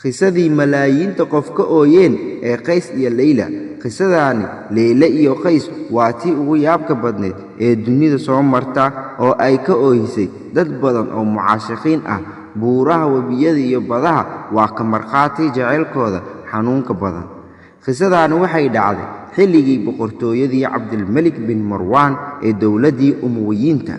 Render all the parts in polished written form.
Qisadii malaayiinta qof ka ooyeen ee Qays iyo Leyla. Qisadaani Leyle iyo Qays waa tii ugu yaabka badnayd ee dunida soo marta oo ay ka oohisay dad badan oo mucaashaqiin ah. Buuraha, webiyada iyo badaha waa ka markhaati jacaylkooda xanuunka badan. Qisadaani waxay dhacday xilligii boqortooyadii Cabdilmelik bin Marwaan ee dowladdii Umawiyiinta.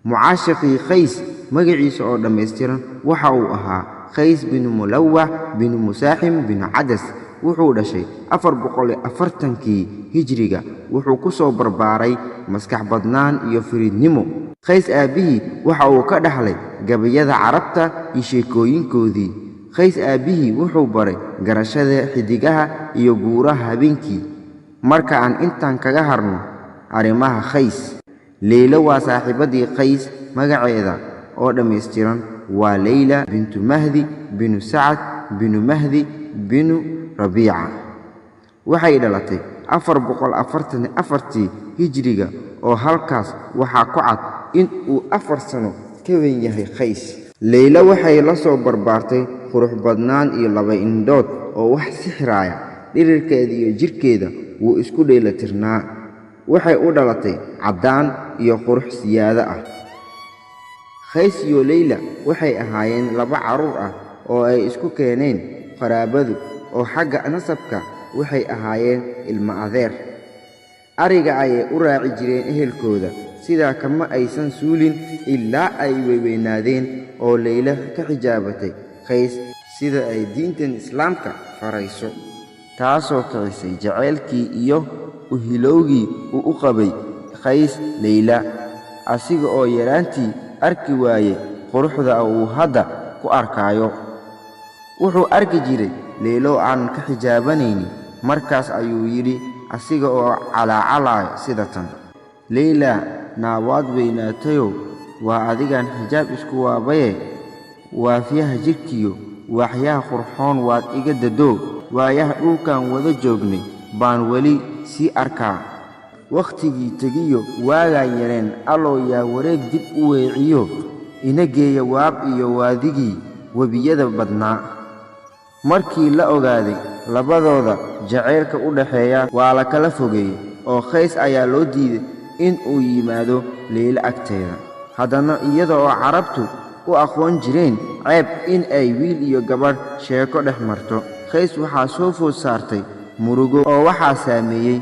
Mucaashaqii Qays magaciisa oo dhammaystiran waxa uu ahaa Qays binu Mulawax binu Musaaxim binu Cadas. Wuxuu dhashay 440-kii Hijriga. Wuxuu ku soo barbaaray maskax badnaan iyo fariidnimo. Qays aabbihii waxa uu ka dhaxlay gabayada Carabta iyo sheekooyinkoodii. Qays aabbihii wuxuu baray garashada xiddigaha iyo guuraha habeenkii. Marka aan intaan kaga harno arrimaha Qays, Leyla waa saaxiibaddii Qays. Magaceeda oo dhammaystiran waa Leyla bintu Mahdi binu Sacad binu Mahdi binu Rabiica. Waxay dhalatay 444-tii Hijriga, oo halkaas waxaa ku cad in uu 4 sano ka weyn yahay Qays. Leyla waxay la soo barbaartay qurux badnaan iyo laba indhood oo wax sixiraya. Dhirirkeeda iyo jidhkeeda wuu isku dheelitirnaa. Waxay u dhalatay caddaan iyo qurux siyaado ah. Qays iyo Leyla waxay ahaayeen laba carruur ah oo ay isku keeneen qaraabadu, oo xagga nasabka waxay ahaayeen ilmo adeer. Ariga ayay u raaci jireen ehelkooda, sidaa kama aysan suulin ilaa ay waaweynaadeen oo Leyla ka xijaabatay Qays sida ay diintan Islaamka farayso, taasoo kicisay jacaylkii iyo u hilowgii uu u qabay Qays Leyla, asiga oo yaraantii arki waayey quruxda uu hadda ku arkayo. Wuxuu arki jiray Leylo aan ka xijaabanaynin. Markaas ayuu yidhi asiga oo calaacalaayo sida tan: Leyla, naa waad weynaatayow, waa adigaan xijaab isku waabaye, waafiyaha jidhkiyo waaxyaha qurxoon waad iga dadoo, waayaha dhulkan wada joognay baan weli sii arkaa. Wakhtigii tegiyo waagaan yareen, allow yaa wareeg dib u weeciyo, ina geeya waab iyo waadigii webiyada badnaa. Markii la ogaaday labadooda jacaylka u dhaxeeya, waa la kala fogeeyey oo Qays ayaa loo diiday in uu yimaado Leyla agteeda. Haddana iyada oo Carabtu u aqoon jireen ceeb in ay wiil iyo gabadh sheeko dhex marto, Qays waxaa soo food saartay murugo oo waxaa saameeyey